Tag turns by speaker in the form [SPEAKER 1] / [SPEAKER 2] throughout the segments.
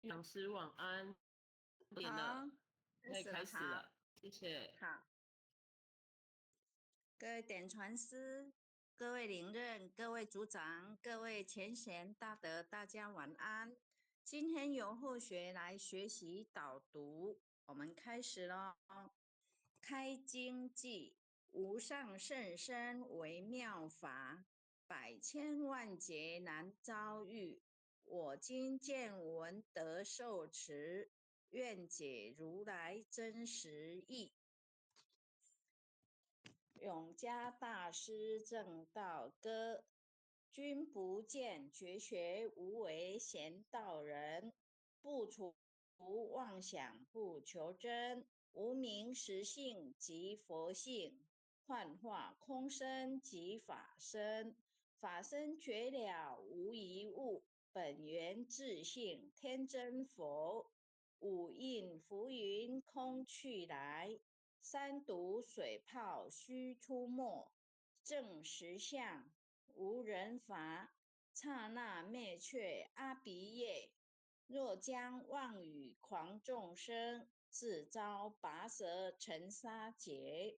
[SPEAKER 1] 老師晚安。
[SPEAKER 2] 好，
[SPEAKER 1] 可以開始了，謝謝。
[SPEAKER 2] 好，各位點傳師、各位領任、各位組長、各位前賢大德，大家晚安。今天由後學來學習導讀，我們開始咯。開經偈：無上甚深微妙法，百千萬劫難遭遇。我今見聞得受持，願解如來真實義。永嘉大師證道歌：君不見絕學無為閒道人，不除妄想不求真，無明實性即佛性，幻化空身即法身，法身絕了無一物，本源自性天真佛。五蘊浮雲空去來，三毒水泡須出沒，證實相無人法，剎那滅卻阿鼻業。若將妄語誑眾生，自遭拔舌塵沙劫。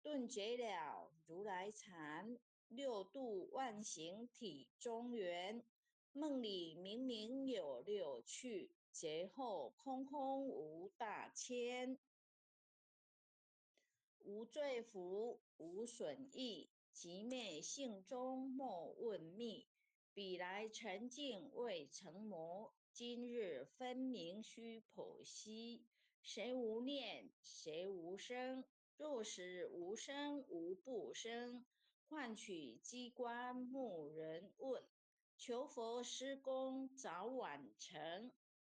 [SPEAKER 2] 頓覺了如來禪，六度萬行體中圓。夢裡明明有六趣，覺後空空無大千。無罪福，無損益，寂滅性中莫問覓。彼來塵境未成魔，今日分明須剖析。誰無念？誰無生？若使無生無不生，幻取機關牧人問。求佛施功早晚成，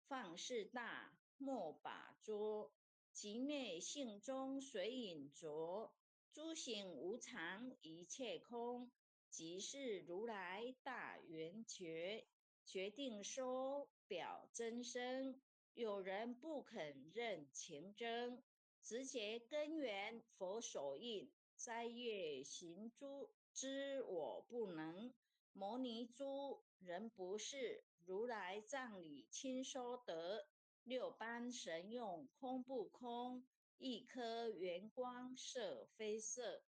[SPEAKER 2] 放事大莫把捉。寂滅性中隨影著，諸行無常一切空，即是如來大圓覺。決定說表真身，有人不肯認情真，直結根源佛手印，齋業行諸知我不能。牟尼諸人不識，如來藏裡親收得。六般神用空不空？一顆圓光色非色。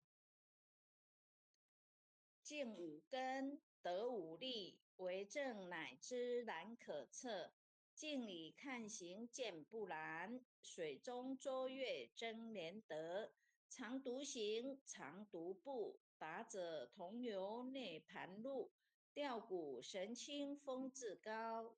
[SPEAKER 2] 淨五根得五力，為證乃知難可測。鏡裡看形見不然，水中捉月爭連得。常獨行，常獨步，達者同遊涅槃路。吊古神清風自高，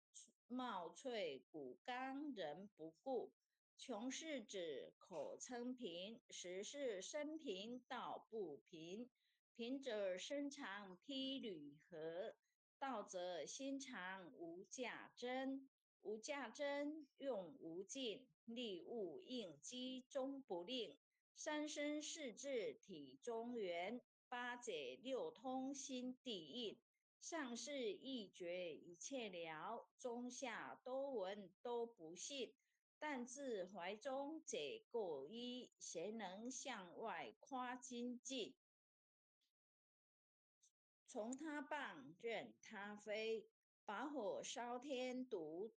[SPEAKER 2] 貌翠骨剛人不顧。窮世子口稱貧，實是身貧道不貧。貧者身長披縷荷，道者心藏無價針。無價針用無盡，利物應機終不吝。三身四智體中圓，八解六通心地印。上士一覺一切了，中下多聞都不信。但自懷中解構依，誰能向外誇精進？從他棒任他飛，把火燒天獨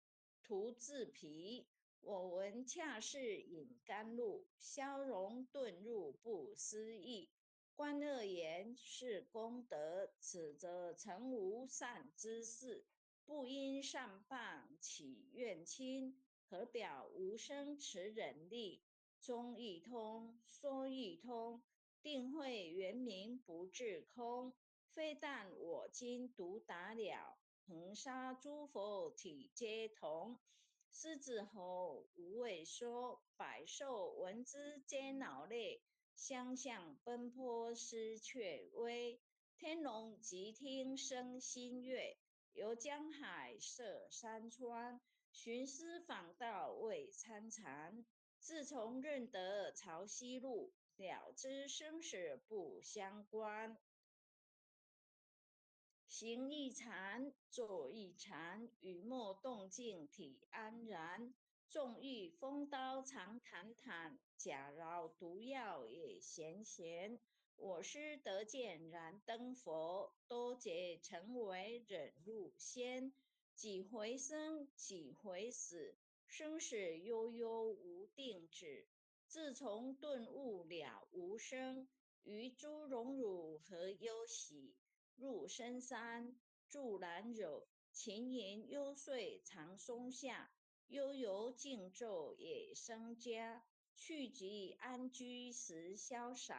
[SPEAKER 2] 徒自疲。我聞恰似飲甘露，消融頓入不思議。觀惡言是功德，此則成無善知識。不因善謗起怨親，何表無生慈忍力？宗亦通，說亦通，定慧圓明不自空。非但我今獨達了，恆沙諸佛體皆同。獅子吼，無畏說，百獸聞之皆惱戾。相向奔波失卻威，天龍寂聽生心悅。遊江海涉山川，尋師訪道為參禪。自從認得曹溪路，了知生死不相關。行亦禪，坐亦禪，語默動靜體安然。縱遇風刀長坦坦，假饒毒藥也鹹鹹。我師得見燃燈佛，多劫成為忍辱仙。幾回生，幾回死，生死悠悠無定止。自從頓悟了無生，於諸榮辱何憂喜？入深山，住蘭若，勤淫幽邃藏松下，悠遊靜坐野僧家，去即安居時瀟灑，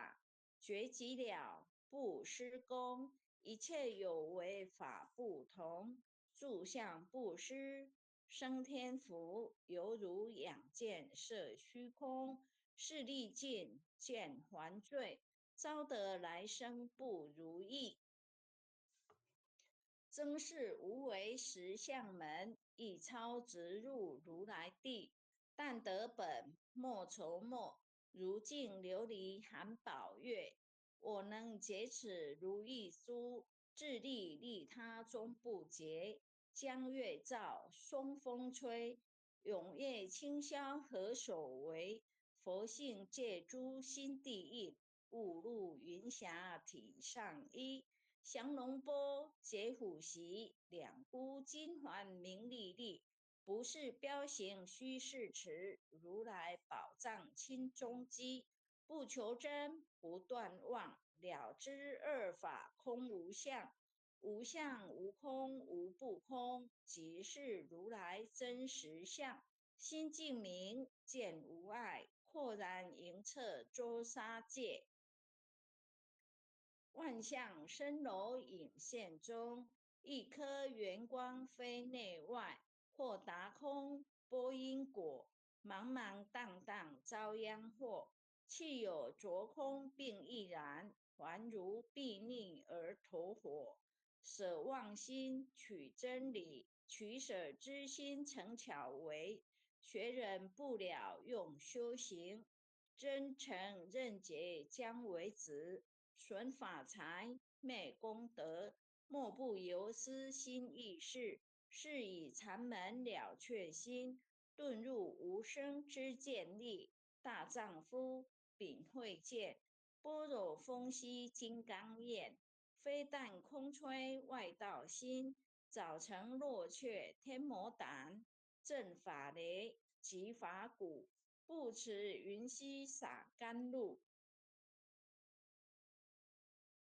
[SPEAKER 2] 覺寂了不施功，一切有為法不同，住相布施生天福，猶如仰見色虛空，勢力盡見還罪，招得來生不如意。真是無為實相門，一超直入如來地。但得本，莫愁末，如鏡琉璃含寶月。我能解此如意珠，自利利他終不竭。江月照，松風吹，永夜清宵何所為？佛性借諸心地印，誤入雲霞體上衣。降龍波，解虎席，兩孤金環明麗麗。不是標形虛飾持，如來寶藏親中機。不求真，不斷妄，了知二法空無相，無相無空無不空，即是如來真實相。心淨明，見無礙，豁然瑩徹周沙界。萬象森羅影現中，一顆圓光非內外，豁達空，撥因果，茫茫蕩蕩遭殃禍。豈有著空並亦然，還如睥睨而投火。捨妄心取真理，取捨之心成巧為。學人不了用修行，真誠認解將為止。損法財，滅功德，莫不由斯心意識。是以禪門了卻心，頓入無生之見力。大丈夫秉慧見，般若風息金剛焰，非但空吹外道心，早成落卻天魔膽，震法雷擊法鼓，不持雲溪灑甘露。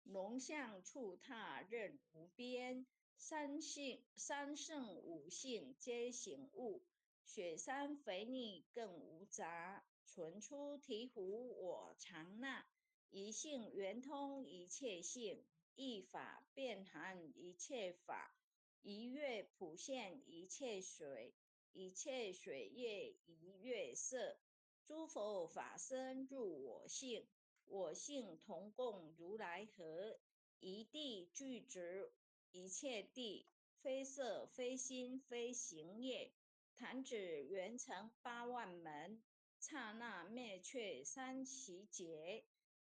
[SPEAKER 2] 龍象觸踏任無邊，三性三聖五性皆醒悟，雪山肥膩更無雜。純出醍醐我常納，一性圓通一切性，一法遍含一切法，一月普現一切水，一切水月一月色，諸佛法身入我性，我性同共如來合，一諦具足一切諦，非色非心非行業，彈指圓成八萬門。剎那滅卻三祇劫，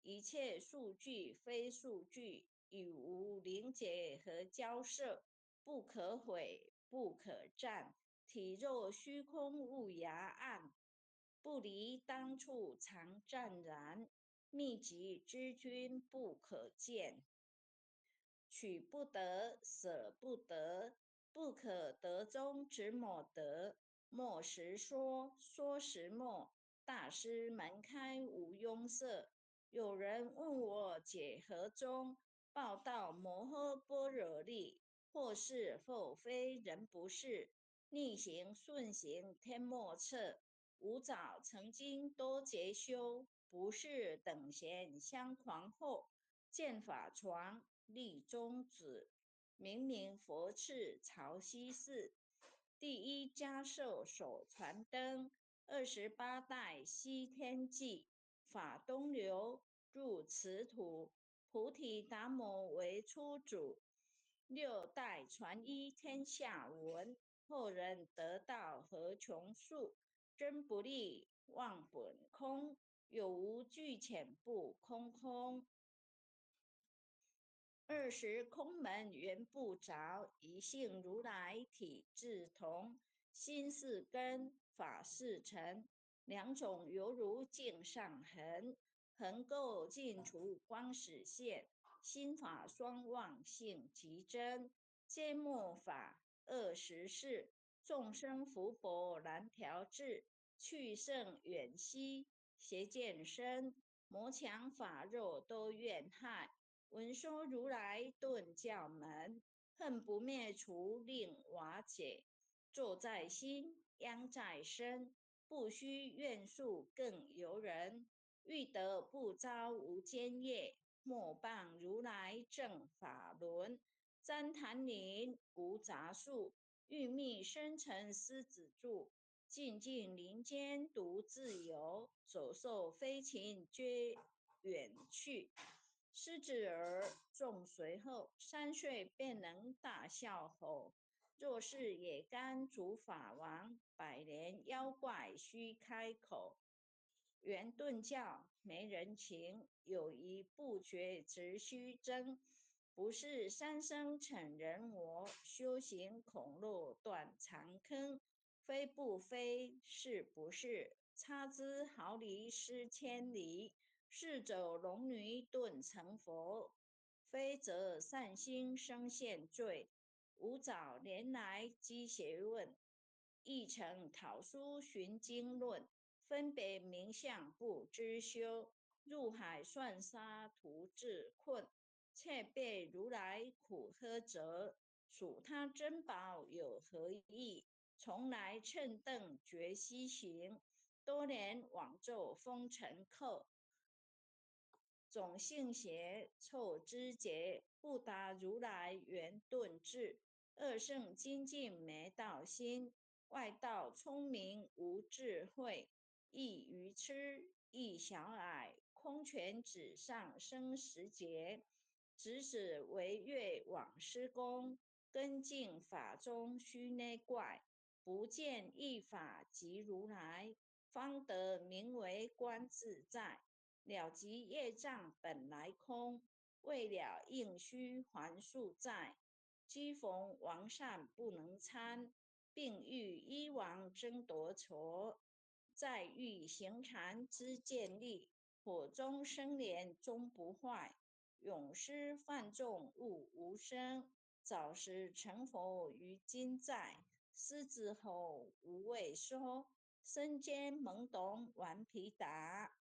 [SPEAKER 2] 一切數據非數據，與無靈解和交涉，不可毀，不可佔。體若虛空無涯岸，不離當處常湛然。密集之君不可見，取不得，捨不得，不可得中之莫得。莫實說，說實莫。大師門開無壅塞。有人問我解何宗，報道摩訶般若力，或是或非人不是，逆行順行天莫測。吾早曾經多劫修，不是等閒相狂惑。見法床立宗旨，明明佛敕曹溪寺，第一迦葉首傳燈。28代西天記，法東流入此土，菩提達摩為初祖，六代傳一天下聞，後人得道何窮數？真不立妄本空，有無俱淺不空空。二十空門緣不着，一性如來體自同，心是根。法是塵，兩種猶如鏡上痕，恆垢盡除光始現，心法雙忘性即真，皆末法二十四，众生福薄难调治，去胜远兮邪见深，魔强法弱多怨害。闻说如来顿教门，恨不灭除令瓦解。坐在心，殃在身，不须怨诉更尤人。欲得不遭无间业，莫谤如来正法轮。旃檀林无杂树，欲觅深沉狮子住。静静林间独自游，走兽飞禽皆远去。狮子儿众随后，3岁便能大笑吼。若是野干主法王，百年妖怪须开口。圆顿教没人情，有疑不决直须争。不是三生成人我，修行恐落断肠坑。非不非，是不是？差之毫厘，失千里。是者龙女顿成佛，非则善心生现罪。吾早年来积学问，亦曾讨书寻经论，分别名相不知修。入海算沙徒自困，窃被如来苦呵责。数他珍宝有何益？从来秤砣绝西行，多年枉作风尘客。种性邪，臭枝节，不达如来圆顿智。二圣精进没道心，外道聪明无智慧，亦愚痴，亦小矮，空拳指上生十劫，指使为月往施功，根净法中须内怪，不见一法即如来，方得名为观自在。了即业障本来空，未了应须还宿债。积逢王善不能参，并欲医王争夺仇。再欲行禅之建立，火中生莲终不坏。永失犯众悟无生，早时成佛于今在。狮子吼无畏说，身兼懵懂顽皮达。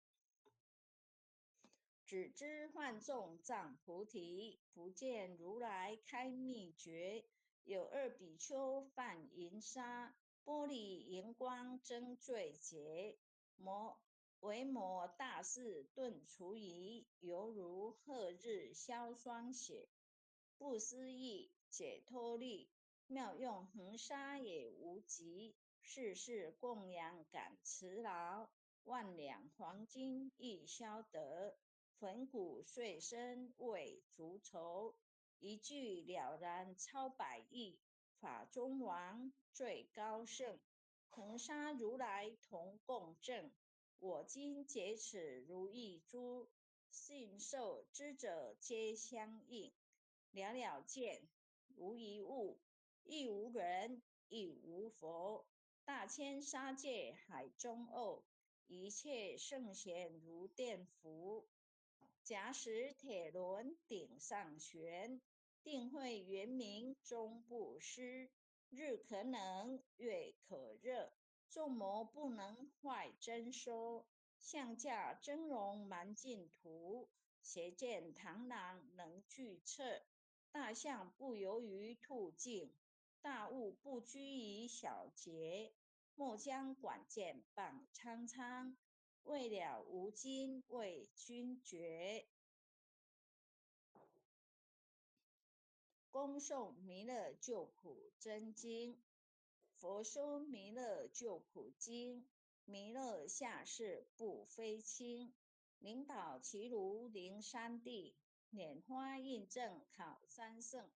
[SPEAKER 2] 只知幻众障菩提，不见如来开秘诀。有二比丘犯淫沙，玻璃荧光增罪劫。魔为魔大士顿除疑，犹如贺日消霜雪。不思议解脱力，妙用恒沙也无极。世世供养感慈劳，万两黄金亦消得。粉骨碎身为足酬，一句了然超百亿。法中王最高圣，恒沙如来同共证。我今解此如意珠，信受知者皆相应。了了见，无一物，亦无人，亦无佛。大千沙界海中沤，一切圣贤如电浮。假使铁轮顶上悬，定会圆明终不失。日可能，月可热，众魔不能坏真说。象驾真容满净土，邪见螳螂能拒策。大象不游于兔径，大物不拘于小节。莫将管见傍苍苍，未了无今为君绝。恭诵弥勒救苦真经，佛说弥勒救苦经，弥勒下世不非亲，灵宝其如灵山地，拈花印证考三圣，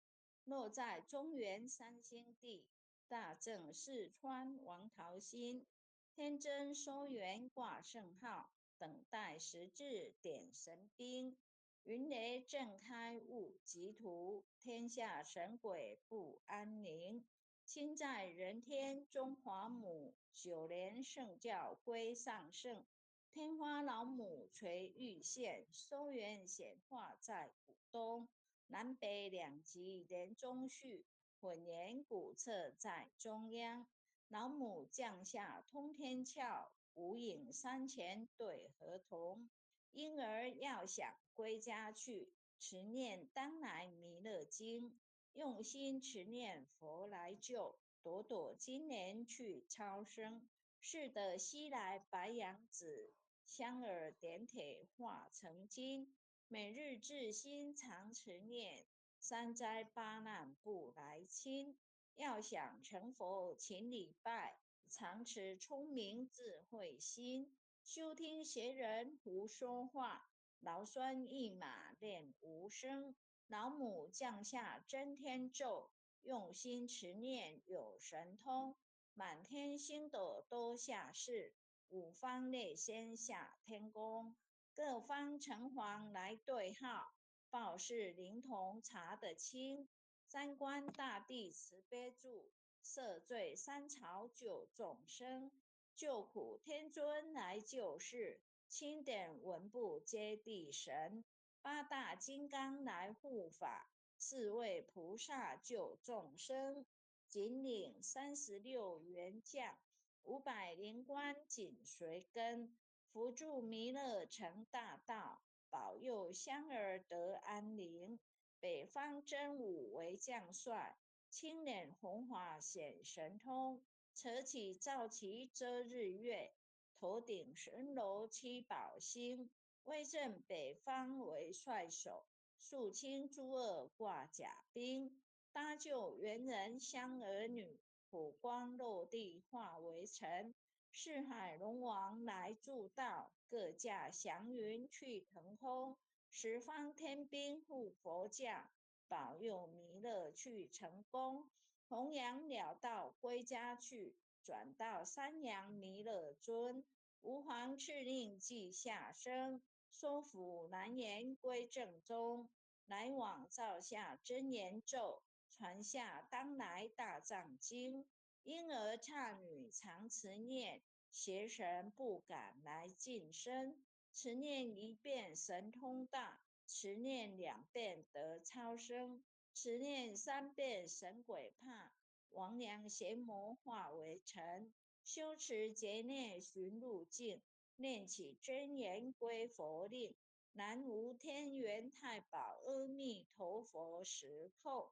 [SPEAKER 2] 落在中原三星地，大正四川王桃心，天真收圆挂圣号，等待时至点神兵。云雷震开悟极途，天下神鬼不安宁。亲在人天中华母，九莲圣教归上圣。天花老母垂玉线，收圆显化在古东。南北两极连中续，混元古册在中央。老母降下通天窍，无影三前对合同。婴儿要想归家去，持念当来弥勒经，用心持念佛来救，朵朵金莲去超生。是得西来白羊子，香耳点铁化成金。每日至心常持念，三灾八难不来侵。要想成佛勤礼拜，常持聪明智慧心。休听邪人胡说话，劳酸一马练无声。老母降下真天咒，用心持念有神通。满天星斗都下世，五方列仙下天宫，各方城隍来对号，报事灵童查得清。三官大帝慈悲助，赦罪三朝救众生。救苦天尊来救世，钦点文部揭谛神，八大金刚来护法，四位菩萨救众生，紧领36员将，500灵官紧随跟，扶助弥勒成大道，保佑香儿得安宁。北方真武为将帅，青脸红发显神通。扯起皂旗遮日月，头顶神楼七宝星，威震北方为帅首，肃清诸恶挂甲兵，搭救猿人香儿女，普光落地化为尘。四海龙王来助道，各驾祥云去腾空。十方天兵护佛驾，保佑弥勒去成功。弘扬了道归家去，转到三阳弥勒尊。吾皇敕令记下生，说服难言归正宗。来往造下真言咒，传下当来大藏经。婴儿刹女常持念，邪神不敢来近身。持念一遍神通大，持念两遍得超生。持念三遍神鬼怕，魍魉邪魔化为尘。修持劫念寻路径，念起真言归佛令。南无天元太保阿弥陀佛十叩，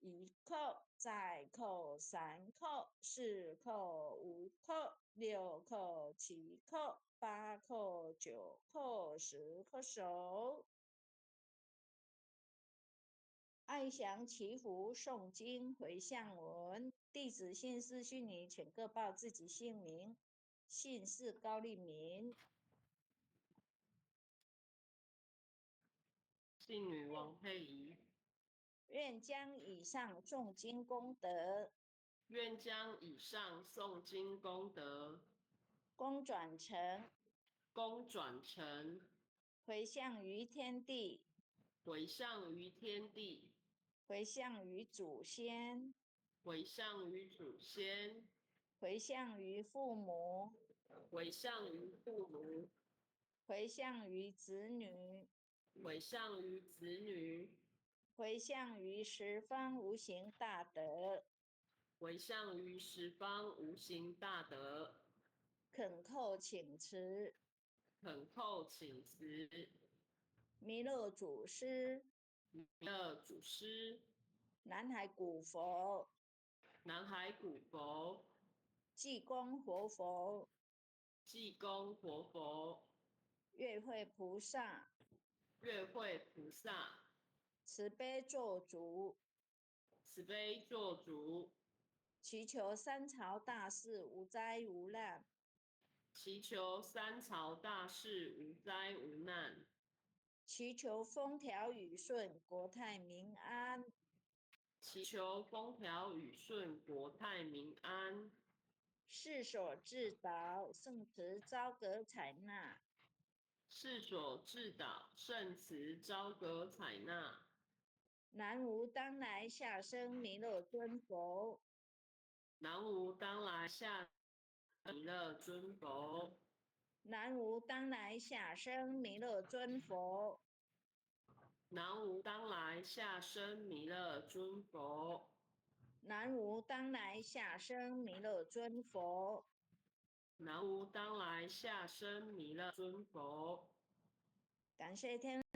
[SPEAKER 2] 一叩，再叩，三叩，四叩，五叩，六叩，七叩，八叩，九叩，十叩首。爱祥祈福诵经回向文，弟子姓氏姓名，请各报自己姓名。姓氏高立明，
[SPEAKER 1] 姓女王佩仪。
[SPEAKER 2] 愿将以上诵经功德，
[SPEAKER 1] 愿将以上诵经功德，
[SPEAKER 2] 功转成，
[SPEAKER 1] 功转成，
[SPEAKER 2] 回向于天地，
[SPEAKER 1] 回向于天地，
[SPEAKER 2] 回向于祖先，
[SPEAKER 1] 回向于祖先，
[SPEAKER 2] 回向于父母，
[SPEAKER 1] 回向于父母，
[SPEAKER 2] 回向于子女，
[SPEAKER 1] 回向于子女，
[SPEAKER 2] 回向于十方无形大德，
[SPEAKER 1] 回向于十方无形大德。
[SPEAKER 2] 恳叩请辞，
[SPEAKER 1] 恳叩请辞。
[SPEAKER 2] 弥勒祖师，
[SPEAKER 1] 弥勒祖师，
[SPEAKER 2] 南海古佛，
[SPEAKER 1] 南海古佛，
[SPEAKER 2] 济公活佛，
[SPEAKER 1] 济公活佛，
[SPEAKER 2] 月慧菩萨，
[SPEAKER 1] 月慧菩萨，
[SPEAKER 2] 慈悲作主，
[SPEAKER 1] 慈悲作主，
[SPEAKER 2] 祈求三朝大事无灾无难，
[SPEAKER 1] 祈求三朝大事无灾无难，
[SPEAKER 2] 祈求风调雨顺，国泰民安，
[SPEAKER 1] 祈求风调雨顺，国泰民安。
[SPEAKER 2] 世所至导，圣慈昭格采纳。
[SPEAKER 1] 世所至导，圣慈昭格采纳。
[SPEAKER 2] 南无当来下生弥勒尊佛。
[SPEAKER 1] 南无当来下弥勒尊佛。
[SPEAKER 2] 南无当来下生弥勒尊佛。
[SPEAKER 1] 南无当来下生弥勒尊佛。
[SPEAKER 2] 南無當來下生彌勒尊佛。
[SPEAKER 1] 南無當來下生彌勒尊佛。
[SPEAKER 2] 感謝天。